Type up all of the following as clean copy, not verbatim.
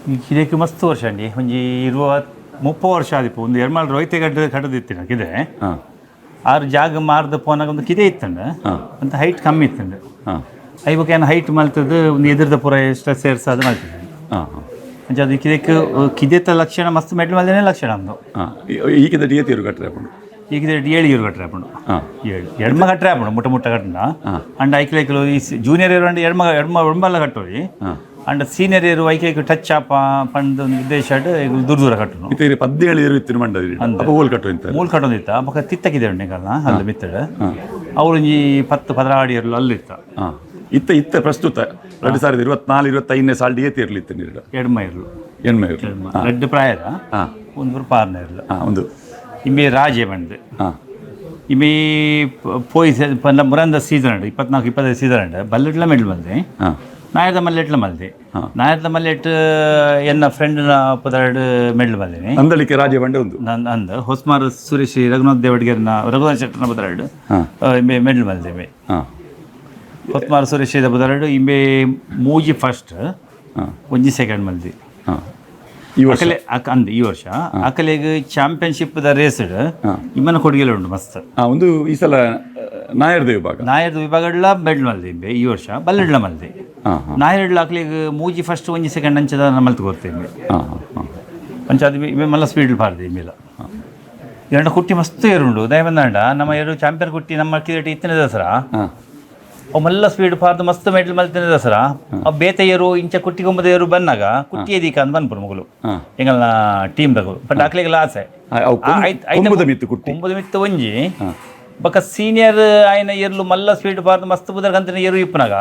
ಈ ಕಿದೆಕ್ ಮಸ್ತ್ ವರ್ಷ ಅಂಡಿ ಒಂಜಿ 20-30 ವರ್ಷ ಆದಿಪ್ಪು ಒಂದು ಎರ್ಮಾಲ್ ರೋಹಿತೆ ಗಡ್ಡೆ ಕಟ್ಟದಿತ್ತಿನ ಕಿದೆ. ಆರು ಜಾಗ ಮಾರ್ದ ಪೋನಾಗ ಒಂದು ಕಿದೆ ಇತ್ತಂಡ. ಅಂತ ಹೈಟ್ ಕಮ್ಮಿ ಇತ್ತಂಡ. ಐಬಕ್ಕೆ ಏನು ಹೈಟ್ ಮಲ್ತದ್ದು ಒಂದು ಎದುರ್ದ ಪೂರ ಎಷ್ಟು ಸೇರ್ಸ ಅದು ಮಲ್ತದೆ. ಹಾಂ ಹಾಂ ಅಂಚ ಅದು ಕಿದೆಕ್ ಕಿದೆತ್ತ ಲಕ್ಷಣ ಮಸ್ತ್ ಮೆಡ್ಲ್ ಮಲ್ದೇನೆ ಲಕ್ಷಣ ಅಂದು. ಹಾಂ, ಈ ಕಿದೆಟ್ ಏತ್ ಏರು ಕಟ್ಟರೆ ಆಪುಂಡು? ಈಗ ಏಳು ಇರು ಕಟ್ರೆ ಆಪುಂಡು. ಏಳು ಎಡ್ಮ ಕಟ್ರೆ ಆಪುಂಡು, ಮುಟ್ಟ ಮುಟ್ಟ ಕಟ್ಟಂಡ. ಅಂಡ್ ಐಕ್ಲೈಕ್ಲು ಈ ಜೂನಿಯರ್ ಇರು ಅಂಡ್ ಎಡ್ಮ ಎಡ್ಮ ಒಂಬಲ್ಲ ಕಟ್ಟೋರಿ. ಅಂಡ್ ಸೀನಿಯರ್ ಇರು ಐಕ್ಲೈಕ್ ಟಚ್ ಆಪ ಪಂಡ್ ಒಂದು ಉದ್ದೇಶ ದೂರ ದೂರ ಕಟ್ಟುನು. ಇತ್ತೆ ಇರು 17 ಏರು ಇತ್ತಿನ ಮಂಡ ಅಪ್ಪ ಓಲ್ ಕಟ್ಟು ಇಂತ? ಮೂಲ ಕಟ್ಟೊಂದಿತ್ತ ಬೊಕ ತಿತ್ತಕಿದೆ ಉಂಡು ಎಂಕಲ್ನ ಅಲ್ಲ ಮಿತ್ತಡ. ಅವ್ರು ಒಂಜಿ 10-16 ಇರ್ಲು ಅಲ್ಲಿತ್ತ. ಹಾಂ, ಇತ್ತ ಇತ್ತ ಪ್ರಸ್ತುತ 2024-25ನೇ ಸಾಲ್ಡ್ ಏತ್ ಇರ್ಲಿ ಇತ್ತು ನೀರು? ಎಡ್ಮ ಇರ್ಲು. ಎಣ್ಮೆ ಇರ್ಲು. ರಡ್ಡ್ ಪ್ರಾಯದ. ಒಂದು ಪಾರ್ನ ಇರ್ಲು. ಹಾಂ, ಒಂದು. ಇಂಬೆ ರಾಜೆ ಬಂದು. ಇಂಬೆ ಪೋಯಿ ಪಂಡ ಮುರಂದ ಸೀಸನ್ ಉಂಡು, 24-25 ಸೀಸನ್ ಉಂಡು. ಬಲ್ಲಿಟ್ಲ ಮೆಡ್ಲ್ ಮಲ್ದೆ. ನಾಯರ್ದ ಮಲ್ಲೆಟ್ಲ ಮಲ್ದೆ. ನಾಯರ್ದ ಮಲ್ಲೆಟ್ ಎನ್ನ ಫ್ರೆಂಡ್ನ ಪುದರ್ಡ್ ಮೆಡ್ಲ್ ಮಲ್ದಿನಿ. ನಂದಳಿಕೆ ರಾಜೆ ಬಂಡೆ ಒಂದು. ನನ್ ಅಂದ್ ಹೊಸ್ಮಾರ್ ಸುರೇಶ್ ರಘುನಾಥ್ ದೇವಡ್ಗೆರ್ನ ರಘುನಾಥ್ ಶೆಟ್ಟರ್ನ ಪುದರ್ಡ್ ಇಂಬೆ ಮೆಡ್ಲ್ ಮಲ್ದೆ ಇಂಬೆ. ಹೊಸ್ಮಾರ್ ಸುರೇಶ್ ಪುದರ್ಡ್ ಇಂಬೆ ಮೂಜಿ ಫಸ್ಟ್, ಒಂಜಿ ಸೆಕೆಂಡ್ ಮಲ್ದಿ. ಹಾಂ, ಈ ವರ್ಷ? ಅಕಲೆ ಅಕ್ ಅಂದ್ ಈ ವರ್ಷ ಅಕಲೆಗ್ championship the race ಇಮ್ಮನ ಕೊಡುಗೆಲ್ಲ ಉಂಟು ಮಸ್ತ್. ಹಾಂ, ಒಂದು ಈ ಸಲ ನಾಯರ್ದ ವಿಭಾಗ. ನಾಯರ್ದ ವಿಭಾಗಡ್ಲ ಮೆಡ್ಲ್ ಮಲ್ದಿ ಇಂಬೆ ಈ ವರ್ಷ, ಬಲ್ಲೆಡ್ಲ ಮಲ್ದಿ. ಹಾಂ ಹಾಂ ನಾಯರ್ಡ್ಲ ಅಕ್ಲೆಗ್ ಮೂಜಿ ಫಸ್ಟ್ ಒಂಜಿ ಸೆಕೆಂಡ್ ಅಂಚದ ಮಲ್ತ್ ಕೊರ್ತೆ ಇಂಬೆ. ಹಾಂ ಹಾಂ ಹಾಂ ಅಂಚ ಅದು ಇವೆ ಮಲ್ಲ ಸ್ಪೀಡ್ ಪಾರ್ದೆ ಇಂಬೆಲ. ಎರಡು ಕುಟ್ಟಿ ಮಸ್ತ್ ಏರುಂಡು ದಯಬಂದಾಂಡ. ನಮ್ಮ ಎರಡು ಚಾಂಪಿಯನ್ ಕುಟ್ಟಿ ನಮ್ಮ ಕಿರೀಟ ಇತ್ತಿನ ದಸರಾ. ಅವು ಮಲ್ಲ ಸ್ಪೀಡ್ ಪಾರ್ದು ಮಸ್ತ್ ಮೆಡ್ಲ್ ಮಲ್ತಿನ ದಸರಾ. ಅವು ಬೇತೆ ಏರು ಇಂಚ ಕುಟ್ಟಿ ಕೊಂಬದ ಏರು ಬಂದಾಗ ಕುಟ್ಟಿ ಎದೀಕ ಅಂತ ಬಂದ್ಪುರು ಮಗಳು. ಎಂಗಲ್ನ ಟೀಮ್ ದಗು ಬಟ್ ಅಕ್ಲೆಗೆಲ್ಲ ಆಸೆ. ಅವು ಕೊಂಬುದ ಮಿತ್ತು ಕುಟ್ಟಿ. ಕೊಂಬುದ ಮಿತ್ತು ಒಂಜಿ ಬೊಕ ಸೀನಿಯರ್ ಆಯ್ನ ಎರ್ಲು ಮಲ್ಲ ಸ್ಪೀಡ್ ಪಾರ್ದು ಮಸ್ತ್ ಪುದರ್ ಕಂತಿನ ಏರು ಇಪ್ಪನಾಗ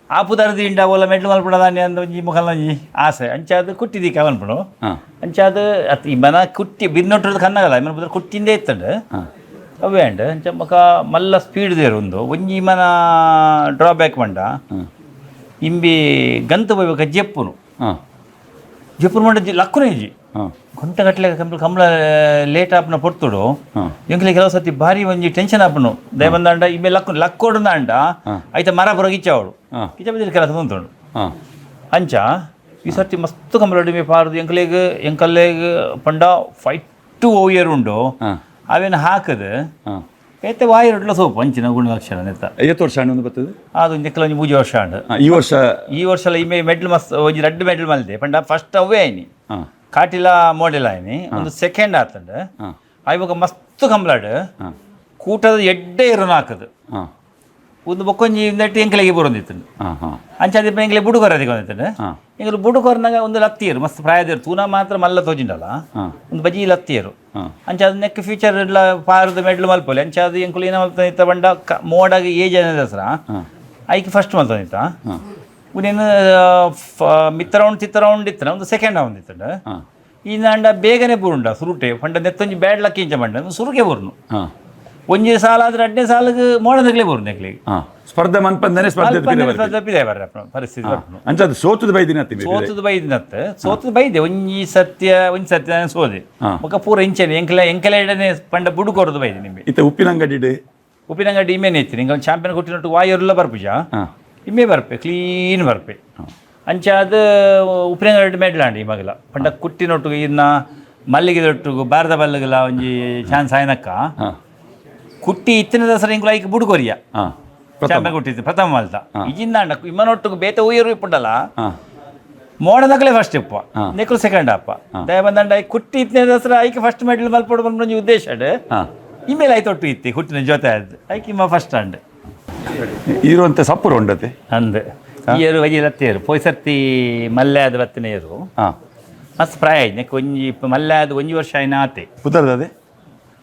ಆ ಪುದರ್ ದಿಂಡ ಓಲ ಮೆಡ್ಲ್ ಮಲ್ಪುಣದಾನಿ ಅಂದ ಒಂಜಿ ಮುಖಲ್ ಒಂಜಿ ಆಸೆ. ಅಂಚ ಅದು ಕುಟ್ಟಿ ದೀಕ ಮನ್ಪುಣು. ಅಂಚ ಅದು ಅತ್ ಇಮ್ಮನ ಕುಟ್ಟಿ ಬಿನ್ನೊಟ್ಟದ ಕನ್ನಗಲ್ಲ ಇಮ್ಮನ ಪುದರ್ ಕುಟ್ಟಿಂದೇ ಇತ್ತಂಡು. ಅವೇ ಅಂಡ್ ಅಂಚ ಬೊಕ ಮಲ್ಲ ಸ್ಪೀಡ್ there ಒಂದು ಒಂಜಿ ಇಮ್ಮನ ಡ್ರಾಬ್ಯಾಕ್ ಮಂಡ ಇಂಬಿ ಗಂತು ಪೋಯ್ಬೇಕ ಜೆಪ್ಪುನು. ಜೆಪ್ಪುನು ಮಂಡ ಲಕ್ಕುನ ಇಜ್ಜಿ. ಗಂಟೆ ಗಟ್ಟಲೆ ಕಂಬಳ ಕಂಬಳ ಲೇಟ್ ಆಪುನ ಪೊರ್ತುಡು. ಎಂಕ್ಲೆ ಕೆಲವು ಸತಿ ಭಾರಿ ಒಂಜಿ ಟೆನ್ಷನ್ ಆಪುನು. ದಯ ಬಂದಾಂಡ ಇಂಬೆ ಲಕ್ಕು ಲಕ್ಕೋಡುಂದಾಂಡ ಐತ ಮರ ಪುರ ಗಿಚ್ಚಾವಡು. ಗಿಚ್ಚ ಬಂದಿರ ಕೆಲಸ ಉಂಟು. ಅಂಚ ಈ ಸರ್ತಿ ಮಸ್ತ್ ಕಂಬಳ ಇಂಬೆ ಪಾರ್ದು ಎಂಕ್ಲೆಗ್ ಎಂಕಲ್ಲೆಗ್ ಪಂಡ ಫೈಟ್ ಓಯರ್ ಉಂಡು. ಅವೇನು ಹಾಕದು ಬೇತೆ ವಾಯಿರಡ್ಲ ಸೋಪು ಅಂಚಿನ ಗುಣಲಕ್ಷಣ ನೆತ್ತ. ಐವತ್ತು ವರ್ಷ ಹಣ್ಣು ಒಂದು ಬರ್ತದೆ. ಅದು ಒಂಜಿ ಒಂಜಿ ಮೂಜಿ ವರ್ಷ ಆಂಡ್. ಈ ವರ್ಷ? ಈ ವರ್ಷ ಇಮೆ ಮೆಡ್ಲ್ ಮಸ್ತ್ ಒಂಜಿ ರಡ್ಡ್ ಮೆಡ್ಲ್ ಮಲ್ದೆ ಪಂಡ ಫಸ್ಟ್ ಅವೇ ಆಯ್ನಿ. ಕಾಟಿಲ ಮೋಡೆಲ್ ಆಯ್ನಿ, ಒಂದು ಸೆಕೆಂಡ್ ಆತಂಡ್. ಆಯ್ಬೊಕ ಮಸ್ತ್ ಕಂಬ್ಲಾಡ್ ಕೂಟದ ಎಡ್ಡೆ ಇರುನ ಹಾಕದು. ಒಂದು ಬೊಕ್ಕೊಂಜಿ ನೆಟ್ ಎಂಕಲೆಗೆ ಬರೊಂದಿತ್ತು. ಹಾಂ ಹಾಂ ಅಂಚ ಅದಿಪ್ಪ ಎಂಕಲೆ ಬುಡುಕೊರ ಅದಕ್ಕೆ. ಎಂಕಲು ಬುಡುಕೊರ್ನಾಗ ಒಂದು ಲತ್ತಿಯರು ಮಸ್ತ್ ಪ್ರಾಯದಿರು ತೂನ ಮಾತ್ರ ಮಲ್ಲ ತೋಜಿಂಡಲ್ಲ. ಒಂದು ಬಜಿ ಲತ್ತಿಯರು. ಅಂಚ ಅದು ನೆಕ್ ಫ್ಯೂಚರ್ ಎಲ್ಲ ಪಾರದ ಮೆಡ್ಲು ಮಲ್ಪೊಲಿ. ಅಂಚ ಅದು ಎಂಕುಲು ಏನ ಮಲ್ತೊಂದಿತ್ತ ಬಂಡ ಮೋಡಾಗ ಏಜ್ ಏನ ದಸರಾ ಐಕ್ ಫಸ್ಟ್ ಮಲ್ತೊಂದಿತ್ತ. ಉನೇನು ಮಿತ್ತ ರೌಂಡ್ ತಿತ್ತ ರೌಂಡ್ ಇತ್ತನ ಒಂದು ಸೆಕೆಂಡ್ ರೌಂಡ್ ಇತ್ತಂಡ. ಈ ನಾಂಡ ಬೇಗನೆ ಬೂರುಂಡ ಸುರುಟೆ ಪಂಡ ನೆತ್ತೊಂಜಿ ಬ್ಯಾಡ್ ಲಕ್ ಇಂಚ ಬಂಡ ಸುರುಕೆ ಬೂರ್ನು. ಒಂಜಿ ಸಾಲ ಆದ್ರೆ ರಡ್ಡನೇ ಸಾಲಿಗೆ ಮೋಡದಗ್ಲೇ ಬೂರ್ನು ಎಂಕ್ಲೆಗ್. ಹಾಂ, ಸ್ಪರ್ಧೆ ಮನ್ಪಂದನೆ ಸ್ಪರ್ಧೆ. ಸ್ಪರ್ಧೆ ಪಿದೆ ಬರ್ರೆ ಪರಿಸ್ಥಿತಿ ಬರ್ಪುಂಡು. ಅಂಚ ಅದು ಸೋತದ ಬೈದಿನ ಅತ್ತಿ ಬೇರೆ. ಸೋತದ ಬೈದಿನತ್ತೆ, ಸೋತದ ಬೈದೆ. ಒಂಜಿ ಸತ್ಯ ಒಂಜಿ ಸತ್ಯ ನಾನು ಸೋದೆ. ಬೊಕ ಪೂರ ಇಂಚನೆ ಎಂಕಲೆ ಎಂಕಲೆ ಇಡನೆ ಪಂಡ ಬುಡು ಕೊರದು ಬೈದೆ ನಿಂಬೆ. ಇತ್ತ ಉಪ್ಪಿನಂಗಡಿ? ಉಪ್ಪಿನಂಗಡಿ ಇಮೇನೆ ಇತ್ತು. ನಿಂಗೆ ಚಾಂಪಿಯನ್ ಕೊಟ್ಟಿನೊಟ್ಟು ವಾಯುರ್ಲ ಬರ್ಪುಜ. ಇಮ್ಮೆ ಬರ್ಪೆ, ಕ್ಲೀನ್ ಬರ್ಪೆ. ಅಂಚ ಅದು ಉಪ್ಪಿನಂಗಡಿ ಮೆಡ್ಲಾಂಡಿ ಈ ಮಗಲ ಪಂಡ ಕುಟ್ಟಿನೊಟ್ಟು ಇನ್ನ ಮಲ್ಲಿಗೆದೊಟ್ಟುಗು ಬಾರದ ಬಲ್ಲಗಲ ಒಂಜಿ ಚಾನ್ಸ್ ಆಯ್ನಕ್ಕ. ಕುಟ್ಟಿ ಇತ್ತಿನ ದಸರಾ ಇಂಕುಲು ಐಕ್ ಬುಡು ಕೊರಿಯ. ಚಾಂಪಿಯನ್ ಕೊಟ್ಟಿತ್ತು ಪ್ರಥಮ ಮಲ್ತ ಇಜಿಂದಾಂಡ ಇಮ್ಮನೊಟ್ಟುಗು ಬೇತೆ ಉಯ್ಯರು ಇಪ್ಪುಂಡಲ್ಲ. ಮೋಡದಗಲೇ ಫಸ್ಟ್ ಇಪ್ಪ ನೆಕ್ಲು ಸೆಕೆಂಡ್ ಅಪ್ಪ ದಯ ಬಂದಂಡ ಕುಟ್ಟಿ ಇತ್ತನೇ ದಸರಾ ಐಕೆ ಫಸ್ಟ್ ಮೆಡಲ್ ಮಲ್ಪೊಡು ಬಂದು ಉದ್ದೇಶ ಇಮೇಲೆ ಆಯ್ತು ಒಟ್ಟು ಇತ್ತಿ ಹುಟ್ಟಿನ ಜೊತೆ ಆಯ್ತು ಐಕೆ ಇಮ್ಮ ಫಸ್ಟ್ ಅಂಡ್. ಇರುವಂತ ಸಪ್ಪುರು ಉಂಡತೆ. ಅಂದ್ ಏರು ವಜಿ ಲತ್ತೇರು ಪೋಯ್ ಸರ್ತಿ ಮಲ್ಯಾದ ಬತ್ತಿನ ಏರು. ಮಸ್ತ್ ಪ್ರಾಯ ನೆಕ್ ಒಂಜಿ ಇಪ್ಪ ಮಲ್ಯಾದ ಒಂಜಿ ವರ್ಷ ಆಯ್ನ ಆತೆ. ಪುದರ್ದದೆ?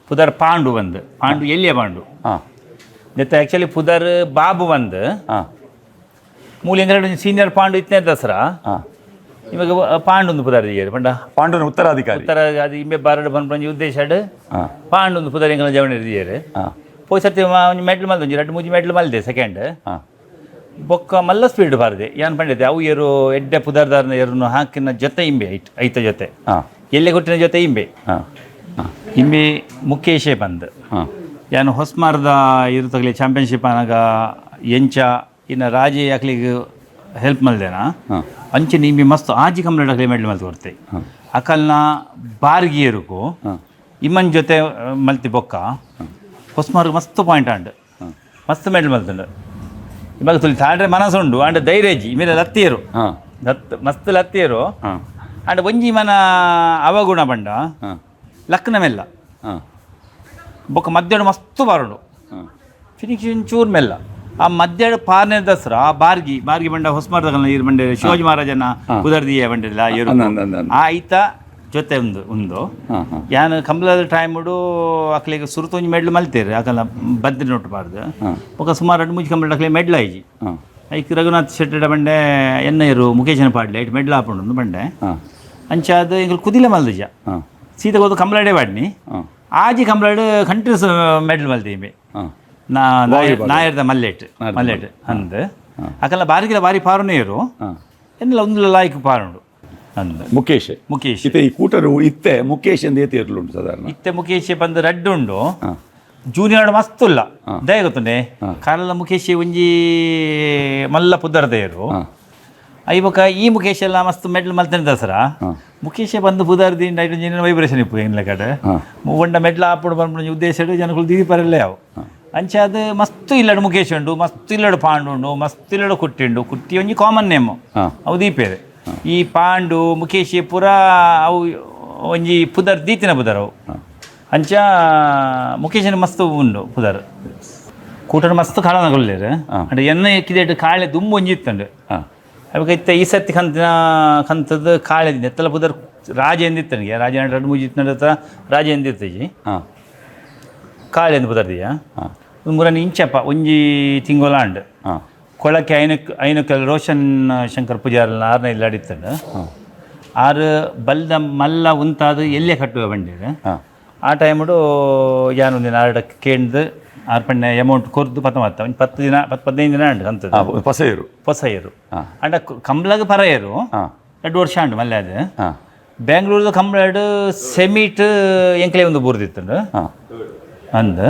ಪುದರ್ ಪಾಂಡು ಬಂದು, ಪಾಂಡು ಎಲ್ಲಿಯ ಪಾಂಡು. ನೆತ್ತ ಆ್ಯಕ್ಚುಲಿ ಪುದರ್ ಬಾಬು ಬಂದು. ಮೂಲಿಂಗರಡು ಸೀನಿಯರ್ ಪಾಂಡು ಇತ್ತನೇ ದಸರಾ. ಇವಾಗ ಪಾಂಡು ಒಂದು ಪುದರ್ ಇಯ್ಯರು ಪಂಡ. ಪಾಂಡುನ ಉತ್ತರಾಧಿಕಾರಿ. ಉತ್ತರ ಅದು ಇಂಬೆ ಬಾರಡು ಬಂದು ಉದ್ದೇಶ ಪಾಂಡು ಒಂದು ಪುದರ್ ಎಂಕಲ್ನ ಜವಣ ಇದ್ದೀರು. ಪೋಯ್ ಸರ್ತಿ ಒಂಜಿ ಮೆಡ್ಲ್ ಮಲ್ದೆ, ಒಂಜಿ ರಡ್ಡ್ ಮೂಜಿ ಮೆಡ್ಲ್ ಮಲ್ದೆ ಸೆಕೆಂಡ್. ಬೊಕ್ಕ ಮಲ್ಲ ಸ್ಪೀಡ್ ಬಾರದೆ ಏನ್ ಪಂಡಿದೆ ಅವು ಏರು ಎಡ್ಡೆ ಪುದರ್ದಾರ್ನ ಏರುನು ಹಾಕಿನ ಜೊತೆ ಇಂಬೆ ಐಟ್ ಐತ ಜೊತೆ. ಎಲ್ಲೆ ಕೊಟ್ಟಿನ ಜೊತೆ ಇಂಬೆ. ಹಾ ಹಾ ಇಂಬೆ ಮುಖೇಶೇ ಬಂದ್. ಯಾನು ಹೊಸ್ಮಾರ್ದ ಇರುತ್ತಗಲಿ ಚಾಂಪಿಯನ್ಶಿಪ್ ಆನಾಗ ಎಂಚ ಇನ್ನು ರಾಜಿ ಅಕ್ಲಿಗೆ ಹೆಲ್ಪ್ ಮಲ್ದೇನಾ. ಅಂಚೆ ನಿಂಬಿ ಮಸ್ತ್ ಆಜಿ ಕಂಬಳಡ್ ಅಕ್ಲೆ ಮೆಡ್ಲ್ ಮಲ್ತ್ ಕೊರ್ತೆ. ಅಕಲ್ನ ಬಾರ್ಗಿಯರುಕು ಇಮ್ಮನ್ ಜೊತೆ ಮಲ್ತಿ ಬೊಕ್ಕ ಹೊಸ್ಮಾರ್ಗ್ ಮಸ್ತ್ ಪಾಯಿಂಟ್ ಆಂಡ್, ಮಸ್ತ್ ಮೆಡ್ಲ್ ಮಲ್ತುಂಡು. ಇವಾಗ ತುಲಿ ತಾಡ್ರೆ ಮನಸ್ಸುಂಡು ಆಂಡ ಧೈರ್ಯಜಿ ಮೇಲೆ ಲತ್ತಿಯರು. ಲತ್ ಮಸ್ತ್ ಲತ್ತಿಯರು. ಆಂಡ ಒಂಜಿ ಮನ ಅವಗುಣ ಬಂಡ ಲಕ್ನ ಮೆಲ್ಲ ಬೊಕ್ಕ ಮಧ್ಯಾಹ್ನ ಮಸ್ತ್ ಬಾರುಂಡು. ಫಿನಿಶಿಂಗ್ ಚೂರ್ ಮೆಲ್ಲ. ಆ ಮಧ್ಯಾಹ್ನ ಪಾರ್ನೆ ದಸರಾ ಆ ಬಾರ್ಗಿ ಬಾರ್ಗಿ ಬಂಡ ಹೊಸ್ಮಾರ್ದಗಲ್ನ ಇರು ಬಂಡೆ ಶಿವಾಜಿ ಮಹಾರಾಜನ ಕುದರ್ದಿಯ ಬಂಡೆಲ್ಲ ಏರು. ಅಂದ್ ಅಂದ್ ಅಂದ್ ಅಂದ್. ಆ ಐತ ಜೊತೆ ಒಂದು ಒಂದು ಹಾ ಹಾ ಯಾನ್ ಕಂಬಳದ ಟೈಮುಡು ಅಕ್ಲೆಗ್ ಸುರುತ ಒಂಜಿ ಮೆಡ್ಲ್ ಮಲ್ತೇರು ಅಕಲ್ನ ಬದ್ರಿ ನೋಟು ಪಾಡ್ದು. ಬೊಕ ಸುಮಾರು ರಡ್ಡ್ ಮೂಜಿ ಕಂಬಳ ಅಕ್ಲೆ ಮೆಡ್ಲ್ ಆಯ್ಜಿ. ಐಕ್ ರಘುನಾಥ್ ಶೆಟ್ಟಡ ಬಂಡೆ ಎನ್ನ ಇರು ಮುಖೇಶನ ಪಾಡ್ಲೆ ಐಟ್ ಮೆಡ್ಲ್ ಆಪುಂಡು ಬಂಡೆ. ಅಂಚಾದ್ ಎಂಕುಲು ಕುದಿಲೆ ಮಲ್ದಿಜ. ಸೀತ ಹೋದು ಕಂಬಳಡೆ ಪಾಡ್ನಿ. ಆಜಿ ಕಂಬಳಡ್ ಕಂಟಿನ್ಯೂಸ್ ಮೆಡ್ಲ್ ಮಲ್ತೀಮಿ. ನಾ ನಾಯರ್ದ ಮಲ್ಲೇಟ್ ಮಲ್ಲೇಟ್ ಅಂದ್ ಅಕಲ್ನ ಬಾರಿಗಿಲ ಬಾರಿ ಪಾರುನೇರು. ಎನ್ನಲ ಒಂದು ಲಾಯ್ಕ್ ಪಾರುಂಡು ಅಂದ್. ಮುಖೇಶ್. ಮುಖೇಶ್. ಇತ್ತೆ ಈ ಕೂಟರು ಇತ್ತೆ ಮುಖೇಶ್ ಎಂದ ಏತ್ ಏರ್ಲುಂಡು ಸಾಧಾರಣ? ಇತ್ತೆ ಮುಖೇಶ್ ಬಂದು ರಡ್ಡ್ ಉಂಡು. ಜೂನಿಯರ್ ಮಸ್ತ್ ಉಲ್ಲ. ದಯ ಗೊತ್ತುಂಡೆ ಕಾರಲ ಮುಖೇಶ್ ಒಂಜಿ ಮಲ್ಲ ಪುದರ್ದೇರು. ಐಬೊಕ ಈ ಮುಖೇಶ್ ಎಲ್ಲ ಮಸ್ತ್ ಮೆಡ್ಲ್ ಮಲ್ತನೆ ದಸರಾ. ಮುಖೇಶ್ ಬಂದು ಪುದರ್ ದಿಂಡ ಐಟ್ ಒಂಜಿ ವೈಬ್ರೇಷನ್ ಇಪ್ಪು ಎಂಗ್ಲ ಕಡೆ. ಒಂಡ ಮೆಡ್ಲ್ ಆಪುಡು ಪನ್ಪುನ ಉದ್ದೇಶ ಜನಕುಲು ದೀಪರಲ್ಲೇ ಅವು. ಅಂಚ ಅದು ಮಸ್ತ್ ಇಲ್ಲಡ್ ಮುಖೇಶ್ ಉಂಡು, ಮಸ್ತ್ ಇಲ್ಲಡ್ ಪಾಂಡು ಉಂಡು, ಮಸ್ತ್ ಇಲ್ಲಡ್ ಕುಟ್ಟಿ ಉಂಡು. ಕುಟ್ಟಿ ಒಂಜಿ ಕಾಮನ್ ನೇಮ್. ಅವು ದೀಪೇರು. ಈ ಪಾಂಡು ಮುಖೇಶ್ ಪೂರ ಅವು ಒಂಜಿ ಪುದರ್ ದೀತಿನ ಪುದರ್ ಅವು. ಅಂಚ ಮುಖೇಶನ ಮಸ್ತ್ ಉಂಡು ಪುದರ್. ಕೂಟಡ್ ಮಸ್ತ್ ಕಾಳನಗುಲ್ಲೇರು. ಅಂಡ ಎನ್ನ ಕಿದೆಟ್ ಕಾಳೆ ದುಂಬು ಒಂಜಿ ಇತ್ತಂಡು. ಅವಾಗ ಇತ್ತೆ ಈ ಸರ್ತಿ ಕಂತಿನ ಕಂತದ್ದು ಕಾಳೆ ನೆತ್ತಲ ಪುದರ್ ರಾಜ ಎಂದಿತ್ತನಿಗೆ ರಾಜ ಎರಡು ಮೂಜಿ ಇತ್ತಂಡ ರಾಜ ಎಂದಿತ್ತಜಿ. ಕಾಳೆ ಎಂದು ಪುದರ್ದಿಯ. ಮುರನ್ ಇಂಚಪ್ಪ ಒಂಜಿ ತಿಂಗೊಲಾಂಡ್. ಕೊಳಕ್ಕೆ ಐನಕ್ ಐನಕ್ಕೆಲ್ಲ ರೋಷನ್ ಶಂಕರ್ ಪೂಜಾರಲ್ಲ ಆರನೇ ಇಲ್ಲ ಅಡಿತ್ತಂಡು. ಆರು ಬಲ್ದ ಮಲ್ಲ ಉಂತಾದ ಎಲ್ಲೇ ಕಟ್ಟುವ ಬಂಡೀರು. ಆ ಟೈಮುಡು ಯಾನ್ ಒಂದಿನ ಆರ್ಡ ಕೇಂದ್ ಆರ್ ಪಣ್ಣೆ ಅಮೌಂಟ್ ಕೊರ್ದು ಪತ್ತ ಮತ್ತ ಒಂಜಿ 10 ದಿನ 10 15 ದಿನ ಅಂಡ್ ಅಂತದ್ದು. ಪಸೇರು. ಪೊಸ ಏರು. ಅಂಡ ಕಂಬ್ಳಗ್ ಪರ ಏರು. 2 ವರ್ಷ ಅಂಡ್ ಮಲ್ಲೆ ಅದು. ಬೆಂಗಳೂರದ ಕಂಬ್ಳಡ್ ಸೆಮೀಟ್ ಎಂಕ್ಲೆ ಒಂದು ಬೂರ್ದಿತ್ತಂಡು. ಅಂದ್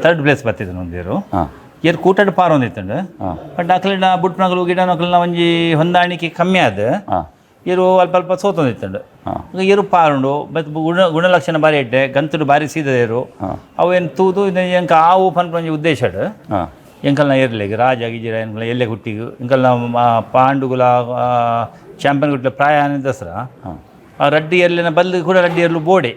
ಥರ್ಡ್ ಪ್ಲೇಸ್ ಬತ್ತಿತ್ತು ಒಂದೇರು. ಏರ್ ಕೂಟಡ್ ಪಾರ್ ಒಂದಿತ್ತಂಡು. ಬಟ್ ಅಕ್ಲೆನ ಬುಟ್ನಗಲು ಗಿಡನಕ್ಲೆನ ಒಂಜಿ ಹೊಂದಾಣಿಕೆ ಕಮ್ಮಿ ಆದ. ಏರು ಅಲ್ಪ ಅಲ್ಪ ಸೋತೊಂದಿತ್ತಂಡು. ಈಗ ಏರು ಪಾರುಂಡು ಮತ್ತು ಗುಣಲಕ್ಷಣ ಬಾರಿ ಎಡ್ಡೆ ಗಂತುಡು ಬಾರಿ ಸೀದ ಏರು. ಅವೇನು ತೂದು ಎಂಕ ಆವು ಪನ್ಪುನ ಒಂಜಿ ಉದ್ದೇಶಡ್ ಎಂಕಲ್ನ ಏರ್ಲೆಗ್ ರಾಜ ಗಿಜಿರ ಎಂಕಲ್ನ ಎಲ್ಲೆ ಗುಟ್ಟಿಗ್ ಎಂಕಲ್ನ ಪಾಂಡುಗುಲ ಚಾಂಪಿಯನ್ ಗುಟ್ಲ ಪ್ರಾಯ ದಸರಾ. ಆ ರಡ್ಡಿ ಎರ್ಲಿನ ಬಲ್ದು ಕೂಡ ರಡ್ಡಿ ಎರ್ಲು ಬೋಡೆ.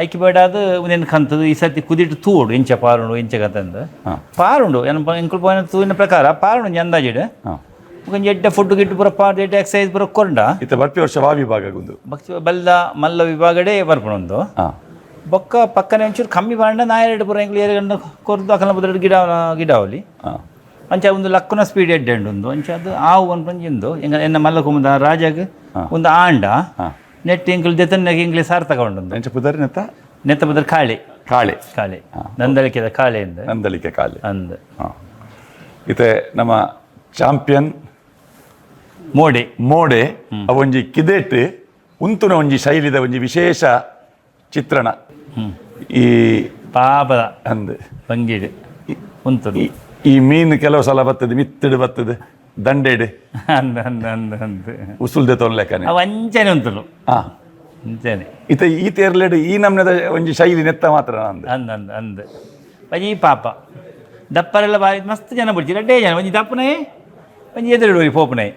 ಐಕಿ ಬೇಡಾದ ಒಂದೇನು ಕಂತದ್ದು ಈ ಸರ್ತಿ ಕುದಿಟ್ಟು ತೂಡು ಎಂಚ ಪಾರುಂಡು ಎಂಚ ಕಂತಂದು. ಪಾರುಂಡು ಎನ್ ಎಂಕುಲು ಪೋಯಿನ ತೂವಿನ ಪ್ರಕಾರ ಪಾರುಂಡು ಒಂಜಿ ಅಂದಾಜಿಡ್. ಒಂಜಿ ಎಡ್ಡೆ ಫುಡ್ ಗಿಡ್ಡು ಪೂರ ಪಾಡ್ದು ಎಡ್ಡೆ ಎಕ್ಸಸೈಸ್ ಪೂರ ಕೊರಂಡ. ಇತ್ತೆ ಬರ್ಪಿ ವರ್ಷ ವಾ ವಿಭಾಗ ಗುಂದು? ಬಕ್ಷ ಬಲ್ದ ಮಲ್ಲ ವಿಭಾಗಡೆ ಬರ್ಪುಣೊಂದು. ಬೊಕ್ಕ ಪಕ್ಕನೆ ಒಂಚೂರು ಕಮ್ಮಿ ಬಾಂಡ ನಾಯರೆಡ್ ಪೂರ ಎಂಕುಲು ಏರು ಕೊರ್ದು ಅಕಲ್ನ ಬುದರ್ಡ್ ಗಿಡ ಗಿಡ ಅವಲಿ. ಅಂಚ ಒಂದು ಲಕ್ಕುನ ಸ್ಪೀಡ್ ಎಡ್ಡೆ ಉಂಡು. ಅಂಚ ಅದು ಆವು ಒಂದು ಇಂದು ಎಂಗ ಎನ್ನ ಮಲ್ಲ ಕುಮುದ ರಾಜಗ್ ಒಂದು ಆಂಡ ನೆಟ್ ಎಂಕುಲು ದೆತನ್ನ ಎಂಕ್ಲೆ ಸಾರ್ಥಕ ಉಂಡು. ಎಂಚ ಪುದರ್ ನೆತ್ತ? ನೆತ್ತ ಬದರ್ ಕಾಳಿ. ಕಾಳೆ. ಕಾಳೆ, ನಂದಳಿಕೆದ ಕಾಳೆ ಎಂದ. ನಂದಳಿಕೆ ಕಾಳೆ. ಅಂದ್. ಇತ್ತೆ ನಮ್ಮ ಚಾಂಪಿಯನ್ ಮೋಡೆ. ಮೋಡೆ ಅವೊಂಜಿ ಕಿದೆಟ್ ಉಂತುನ ಒಂಜಿ ಶೈಲಿದ ಒಂಜಿ ವಿಶೇಷ ಚಿತ್ರಣ ಈ ಪಾಪದ ಅಂದ್. ಬಂಗಿಡ್ ಉಂತುದು. ಈ ಮೀನು ಕೆಲವು ಸಲ ಬರ್ತದೆ, ಮಿತ್ತಿಡು ಬರ್ತದೆ, ದಂಡೆಡು. ಅಂದ್ ಅಂದ್ ಅಂದ್ ಅಂದ್. ಉಸುಲ್ದೆ ತೊನ್ಲೆಕ್ಕನೆ. ಅವು ಅಂಚನೆ ಉಂತುಲು. ಅಂಚನೆ. ಇತ್ತೆ ಈ ತೇರ್ಲೆಡ್ ಈ ನಮ್ನೆದ ಒಂಜಿ ಶೈಲಿ ನೆತ್ತ ಮಾತ್ರ ಅಂದ್. ಅಂದ್ ಅಂದ್ ಅಂದ್. ಬಜಿ ಪಾಪ ದಪ್ಪರೆಲ್ಲ ಬಾರಿ ಮಸ್ತ್ ಜನ ಬಿಡ್ಚಿ. ರಡ್ಡೇ ಜನ, ಒಂಜಿ ದಪ್ಪನೇ ಒಂಜಿ ಎದುರು ಪೋಪುನೈ.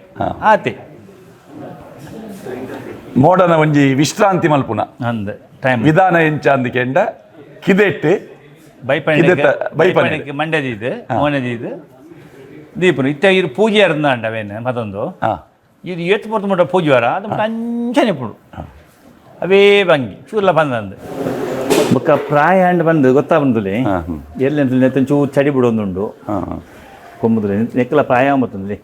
ಆತೆ. ಮೋಡನ ಒಂಜಿ ವಿಶ್ರಾಂತಿ ಮಲ್ಪುನ ಅಂದ್ ಟೈಮ್ ವಿಧಾನ ಎಂಚ ಅಂದ್ ಕೆಂಡ ಕಿದೆಟ್ ಬೈಪಣೆ. ಕಿದೆತ ಬೈಪಣೆ. ಬೈಪಣೆ ಮಂಡ್ಯದಿದ್ದು ಮೋನದಿದ್ದು ದೀಪನು. ಇತ್ತೆ ಇರು ಪೂಜೆ ಅಂಡ ಅವೇನು ಮತ್ತೊಂದು. ಇದು ಏತ್ ಪೊರ್ತು ಮುಟ್ಟ ಪೂಜೆ ಅದು ಮುಟ್ಟ ಅಂಚನೆ ಪುಡು ಅವೇ ಬಂಗಿ ಚೂರ್ಲ ಬಂದಂದು. ಬೊಕ್ಕ ಪ್ರಾಯ ಅಂಡ್ ಬಂದು ಗೊತ್ತಾ ಬಂದುಲೆ. ಎಲ್ಲಿ ಅಂತ ಚೂರು ಚಡಿ ಬಿಡೋದುಂಡು. ಕೊಂಬುದುಲೆ ನೆಕ್ಕಲ ಪ್ರಾಯ ಬತ್ತಂದುಲೆ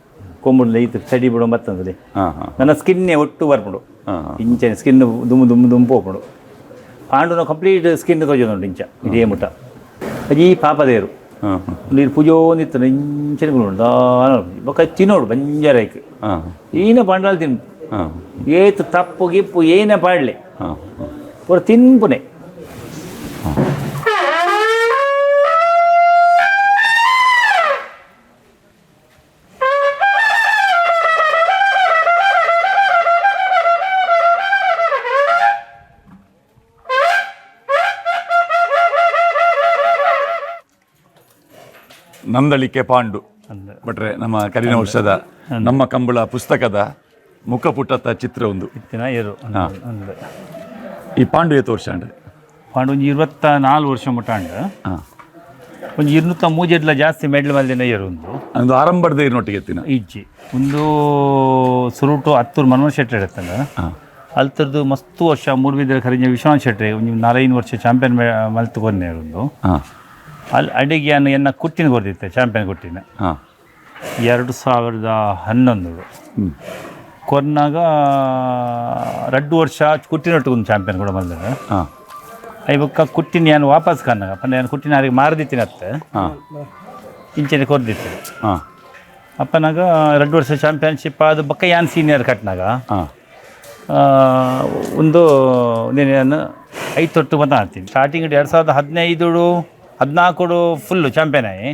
ಕೊಂಬುದುಲೆ ಈತ ಚಡಿ ಬಿಡೋ ಬತ್ತಂದುಲೆ. ಹಾ ಹಾ ನನ್ನ ಸ್ಕಿನ್ನೇ ಒಟ್ಟು ಬರ್ಪುಂಡು. ಹಾ. ಇಂಚನೆ ಸ್ಕಿನ್ ದುಮ್ಮು ದುಮ್ಮು ದುಮ್ಮು ಪೋಪುಂಡು. ಪಾಂಡುನ ಕಂಪ್ಲೀಟ್ ಸ್ಕಿನ್ ತೋಜೊಂದುಂಡು ಇಂಚ ಇಡೀ ಮುಟ್ಟ. ಅಜಿ ಪಾಪದೇರು. ಹಾ ಹಾ ನೀರು ಪೂಜೋಂದಿತ್ತು ಇಂಚನೆ ಉಂಡು ಬೊಕ್ಕ ತಿನ್ನೋಡು ಬಂಜಾರೈಕ್. ಈನ ಪಾಂಡಾಲ್ ತಿನ್ ಏತ್ ತಪ್ಪು ಗಿಪ್ಪು ಏನೇ ಪಾಡ್ಲೆ. ಹಾ ಪೂರ ತಿನ್ಪುನೆ. Nandalike Pandu ಅಂದ್. ಭಟ್ರೆ, ನಮ್ಮ ಕರಿನ ವರ್ಷದ ನಮ್ಮ ಕಂಬಳ ಪುಸ್ತಕದ ಮುಖಪುಟದ ಚಿತ್ರ ಒಂದು. ಇತ್ತಿನ ಏರು ಅಂದ್. ಈ ಪಾಂಡು ಏತು ವರ್ಷ ಅಂಡ್? ಪಾಂಡು ಒಂಜಿ 24 ವರ್ಷ ಮುಟ್ಟ ಅಂಡ್. ಒಂಜಿ 203 ಜಾಸ್ತಿ ಮೆಡ್ಲ್ ಮಲ್ದಿನ ಏರು ಒಂದು. ಒಂದು ಆರಂಭದ ಇರ್ನೊಟ್ಟಿಗೆ ಎತ್ತಿನ? ಇಜ್ಜಿ, ಒಂದು ಸುರುಟು ಹತ್ತೂರು ಮನ್ಮೋಹನ್ ಶೆಟ್ಟಿ ಇರ್ತಂಡ. ಅಲ್ತರದ್ದು ಮಸ್ತ್ ವರ್ಷ ಮೂರ್ಬಿದ್ರೆ ಕರಿಂಜ ವಿಶ್ವನಾಥ್ ಶೆಟ್ಟಿ ಒಂಜಿ 4-5 ವರ್ಷ ಚಾಂಪಿಯನ್ ಮಲ್ತು ಕೊನ್ನೆ ಒಂದು. ಅಲ್ಲಿ ಅಡಿಗೆ ಎನ್ನ ಕುಟ್ಟಿನ ಕೊರ್ದಿತ್ತೆ, ಚಾಂಪಿಯನ್ ಕುಟ್ಟಿನ. 2011 ಕೊರ್ನಾಗ 2 ವರ್ಷ ಕುಟ್ಟಿನೊಟ್ಟಿಗೆ ಒಂದು ಚಾಂಪಿಯನ್ ಕೂಡ ಬಂದ. ಐಬೊಕ್ಕ ಕುಟ್ಟಿನ ಯಾನು ವಾಪಸ್ ಕನ್ನಾಗ ಪಂಡ ಯಾನು ಕುಟ್ಟಿನ ಯಾರಿಗೆ ಮಾರದಿತ್ತಿನ ಅತ್ತೆ ಇಂಚನೆ ಕೊರ್ದಿತ್ತು. ಅಪ್ಪನಾಗ 2 ವರ್ಷ ಚಾಂಪಿಯನ್ಶಿಪ್ ಅದು ಬೊಕ್ಕ ಯಾನ್ ಸೀನಿಯರ್ ಕಟ್ನಾಗ ಒಂದು ನಾನು ಐತೊಟ್ಟು ಬಂತ ಆಡ್ತೀನಿ. Starting 2015 14 full champion ಆಯಿ.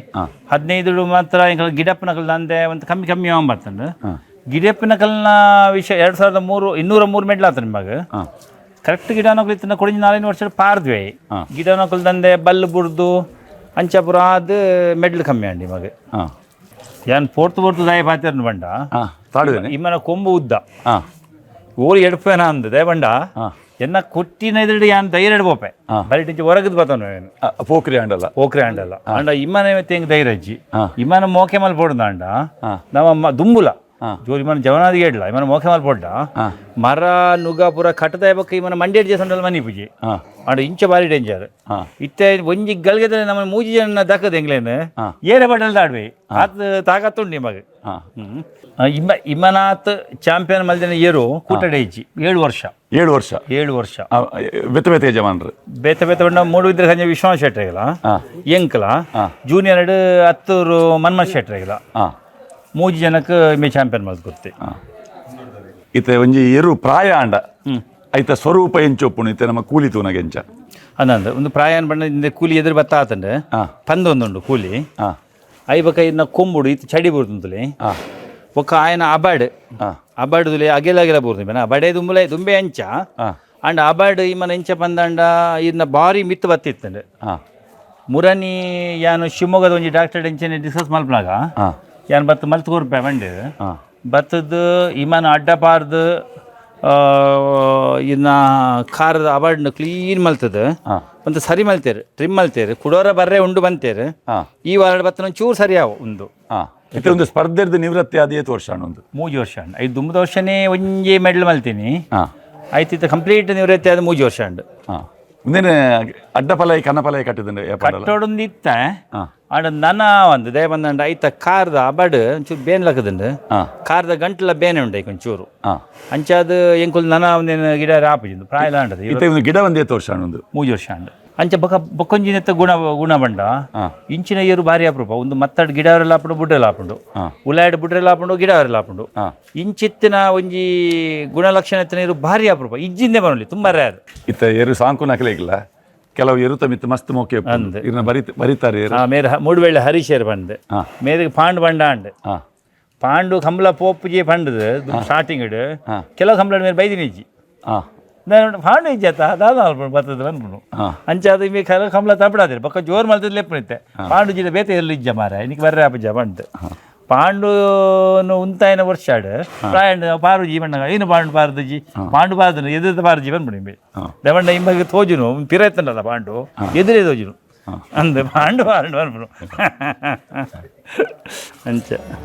15 ಮಾತ್ರ ಎಂಕಲ್ ಗಿಡಪ್ಪನ ಅಂದೆ ಒಂದು ಕಮ್ಮಿ ಕಮ್ಮಿ ಆನ್ ಬರ್ತಂಡು. ಗಿಡಪ್ಪನ ಕಲ್ನ ವಿಷಯ 2003 203 ಮೆಡ್ಲ್ ಆತ ನಿಮಗೆ. ಕರೆಕ್ಟ್ ಗಿಡ ನಕಲು ಕೊಡಿಂಜ 4-5 ವರ್ಷ ಪಾರ್ದ್ವಿ. ಗಿಡ ನಕಲ್ದಂದೆ ಬಲ್ಲು ಬುಡ್ದು ಅಂಚಪುರ ಅದು ಮೆಡ್ಲ್ ಕಮ್ಮಿ ಅಂಡಿ ಮಗ. ಯಾನ್ ಪೋರ್ತು ಪೋರ್ತು ದಾಯ ಪಾತಿರ್ನು ಬಂಡ. ತಾಡುವೇನೆ. ಇಮ್ಮನ ಕೊಂಬು ಉದ್ದ ಓರಿ ಎಡ್ಪೇನ ಅಂದ ದೇವಂಡ. ಎನ್ನ ಕುಟ್ಟಿನ ಎದುರು ಯಾನ್ ಧೈರ್ಯ ಬೋಪೆ ಬರೀ ಟಿಂಚಿ ಹೊರಗದ್ ಬತ್ತಾನು. ಪೋಖ್ರಿ ಆಂಡಲ್ಲ? ಓಕ್ರೆ ಅಂಡಲ್ಲ ಅಂಡ ಇಮ್ಮನ ತೆಂಗ್ ಧೈರ್ಯ ಅಜ್ಜಿ. ಇಮ್ಮನ ಮೋಕೆ ಮಲ್ ಪೋಡ್ದ ಅಂಡ ನಮ್ಮ ದುಂಬುಲ ಜೋರು ಇಮ್ಮನ ಜವನಾದಿಗೆ ಇಡ್ಲ ಇಮ್ಮನ ಮೋಕೆ ಮಲ್ ಪೋಡ್ಡ ಮರ ನುಗ ಪೂರ ಕಟ್ಟದ ಬೊಕ್ಕ ಇಮ್ಮನ ಮಂಡ್ಯ ಜೇಸಂಡಲ್ ಮನಿ ಪೂಜೆ ಅಂಡ ಇಂಚ ಬಾರಿ ಡೇಂಜರ್. ಇತ್ತೆ ಒಂಜಿ ಗಲ್ಗೆದ ನಮ್ಮ ಮೂಜಿ ಜನ ದಕ್ಕದ ಎಂಗ್ಲೇನು ಏರೆ ಬಡಲ್ ದಾಡ್ವೆ ಆತ್ ತಾಕತ್ತುಂಡು ನಿಮಗೆ. ಇಮ್ಮ ಇಮ್ಮನಾಥ್ ಚಾಂಪಿಯನ್ ಮಲ್ದಿನ ಏರು ಕೂಟಡೆ ಇಜ್ಜಿ 7 ವರ್ಷ. 7 ವರ್ಷ? 7 ವರ್ಷ. ಬೆತ್ತ ಬೆತ್ತ ಯಜಮಾನ್ರು? ಬೇತೆ ಬೇತೆ ಬಣ್ಣ ಮೂಡು ಇದ್ರೆ ಸಂಜೆ ವಿಶ್ವನಾಥ್ ಶೆಟ್ಟರೆಗಲ, ಎಂಕಲ ಜೂನಿಯರ್ ಹತ್ತೂರು ಮನ್ಮಥ್ ಶೆಟ್ಟರೆಗಲ ಮೂಜಿ ಜನಕ್ಕೆ ಮೇ ಚಾಂಪಿಯನ್ ಮಲ್ತ್ ಕೊರ್ತಿ. ಇತ್ತೆ ಒಂಜಿ ಎರು ಪ್ರಾಯ ಆಂಡ ಐತ ಸ್ವರೂಪ ಎಂಚೊಪ್ಪುನು? ಇತ್ತೆ ನಮ್ಮ ಕೂಲಿ ತೂನಗ ಎಂಚ? ಅಂದಂದು ಒಂದು ಪ್ರಾಯನ್ ಬಣ್ಣ ಇಂದ ಕೂಲಿ ಎದುರು ಬತ್ತ ಆತಂಡು ಪಂದೊಂದುಂಡು ಕೂಲಿ. I ಬೊಕ ಇನ್ನ ಕೊಂಬುಡು ಇತ್ತು ಚಡಿ ಬೂರ್ತುಂತುಲಿ. ಬೊಕ್ಕ ಆಯನ ಅಬಾಡ್ ಅಬಾಡುದುಲೆ ಅಗೆಲ ಅಗೆಲ ಬೂರ್ದು ಬೇನ ಅಬಾಡೆ ದುಂಬುಲೆ ದುಂಬೆ ಅಂಚ. ಅಂಡ್ ಅಬಾಡ್ ಇಮ್ಮನ ಎಂಚ ಪಂದಂಡ ಇನ್ನ ಬಾರಿ ಮಿತ್ತು ಬತ್ತಿತ್ತಂಡು. ಮುರನಿ ಯಾನು ಶಿವಮೊಗ್ಗದ ಒಂಜಿ ಡಾಕ್ಟರ್ ಎಂಚನೆ ಡಿಸ್ಕಸ್ ಮಲ್ಪನಾಗ ಯಾನ್ ಬತ್ತು ಮಲ್ತ್ ಕೊರ್ಪೆ ಬಂಡೆ ಬತ್ತದ ಇಮನ ಅಡ್ಡ ಪಾರ್ದು ಇನ್ನ ಖಾರದ ಅಬಾಡ್ನ ಕ್ಲೀನ್ ಮಲ್ತದ ಒಂದು ಸರಿ ಮಲ್ತೇರು, ಟ್ರಿಮ್ ಮಲ್ತೇರು, ಕುಡೋರ ಬರ್ರೆ ಉಂಡು ಬಂತೇರು. ಈ ವಾರ ಬತ್ತನ ಚೂರು ಸರಿ ಆವು ಒಂದು. ಇತ್ತೆ ಒಂದು ಸ್ಪರ್ಧೆರ್ದು ನಿವೃತ್ತಿ ಆದ ಏತ್ ವರ್ಷ ಒಂದು? ಮೂಜಿ ವರ್ಷ ಅಂಡ್ ಐದು ದುಂಬದ ವರ್ಷನೇ ಒಂಜಿ ಮೆಡ್ಲ್ ಮಲ್ತೀನಿ. ಆಯ್ತು, ಕಂಪ್ಲೀಟ್ ನಿವೃತ್ತಿ ಆದ 3 ವರ್ಷ ಅಂಡ್. ಮುಂದೇನೆ ಅಡ್ಡ ಫಲೈ ಕನ್ನ ಫಲೈ ಕಟ್ಟಿದಂಡೆ? ಕಟ್ಟೋಡೊಂದು ಇತ್ತ ಆಂಡ ನನ ಒಂದು ದಯ ಬಂದಂಡ ಐತ ಕಾರ್ದ ಅಬಡ್ ಒಂಚೂರು ಬೇನ್ ಲಕ್ಕದುಂಡು. ಕಾರ್ದ ಗಂಟಲ ಬೇನೆ ಉಂಡು ಐಕ್ ಒಂಚೂರು. ಅಂಚಾದ ಎಂಕುಲು ನನ ಒಂದೇನು ಗಿಡ ರಾಪುಜಿಂದು ಪ್ರಾಯ ಅಂಡದು. ಇತ್ತೆ ಒಂದು ಗಿಡ ಒಂದೇ ವರ್ಷ ಒಂದು? 3 ವರ್ಷ ಅಂಡ್. ಅಂಚ ಬೊಕ ಬೊಕ್ಕೊಂಜಿನೆತ್ತ ಗುಣ ಗುಣ ಬಂಡ ಇಂಚಿನ ಏರು ಭಾರಿ ಅಪರೂಪ. ಒಂದು ಮತ್ತಡ್ ಗಿಡ ಅವರೆಲ್ಲ ಆಪುಂಡು, ಬುಡ್ರೆಲ್ಲ ಆಪುಂಡು. ಉಲಾಯ್ಡ್ ಬುಡ್ರೆಲ್ಲ ಆಪುಂಡು, ಗಿಡ ಅವರೆಲ್ಲ ಆಪುಂಡು. ಇಂಚಿತ್ತಿನ ಒಂಜಿ ಗುಣಲಕ್ಷಣ ಎತ್ತಿನ ಏರು ಭಾರಿ ಅಪರೂಪ, ಇಜ್ಜಿಂದೆ ಬರಲಿ, ತುಂಬ ರೇರ್. ಇತ್ತ ಎರು ಸಾಂಕು ನಕಲಿಗಿಲ್ಲ, ಕೆಲವು ಎರುತ ಮಿತ್ತು ಮಸ್ತ್ ಮೋಕೆ ಅಂದ್. ಇರ್ನ ಬರಿತಾರೆ ಎರು. ಮೇರೆ ಮೂಡುವೆಳ್ಳೆ ಹರೀಶೇರ್ ಬಂದು ಮೇರೆಗೆ ಪಾಂಡು ಬಂಡ ಅಂಡ್. ಪಾಂಡು ಕಂಬಳ ಪೋಪುಜಿ ಪಂಡದು ಸ್ಟಾರ್ಟಿಂಗ್ ಇಡು. ಕೆಲವು ಕಂಬಳ ಮೇರೆ ಬೈದಿನಿ ಇಜ್ಜಿ. ನಾನು ಪಾಂಡು ಇಜ್ಜಿ ಆತ ದಾದ ಬರ್ತದೆ ಅನ್ಪುಂಡು. ಅಂಚ ಅದು ಮೇ ಕೆಲವು ಕಂಬಳ ತಪ್ಪಡಾದಿರ ಬೊಕ್ಕ ಜೋರು ಮಲ್ತದ ಲೆಪ್ಪನಿತ್ತೆ ಪಾಂಡು ಜಿಲ್ಲೆ ಬೇತೆ ಎಲ್ಲಿ ಇಜ್ಜ ಮಾರ ಇನ್ನಿಗೆ ಬರ್ರೆ ಆಪುಜ ಪಂಡ್. ಪಾಂಡುನು ಉಂತಾಯಿನ ವರ್ಷಾಡು ಪ್ರಾಯಂಡ್ ಪಾರುಜಿ ಬಣ್ಣ ಏನು ಪಾಂಡು ಪಾರದುಜಿ ಪಾಂಡು ಪಾರದು ಎದುರು ಪಾರುಜಿ ಬಂದ್ಬಿಡಿ ಇಂಬೆ ದವಂಡ ಇಂಬಗೆ ತೋಜುನು ಪಿರೈತನಲ್ಲ ಪಾಂಡು ಎದುರೇ ತೋಜುನು ಅಂದ ಪಾಂಡು ಪಾಂಡು ಬಂದ್ಬಿಡು ಅಂಚ.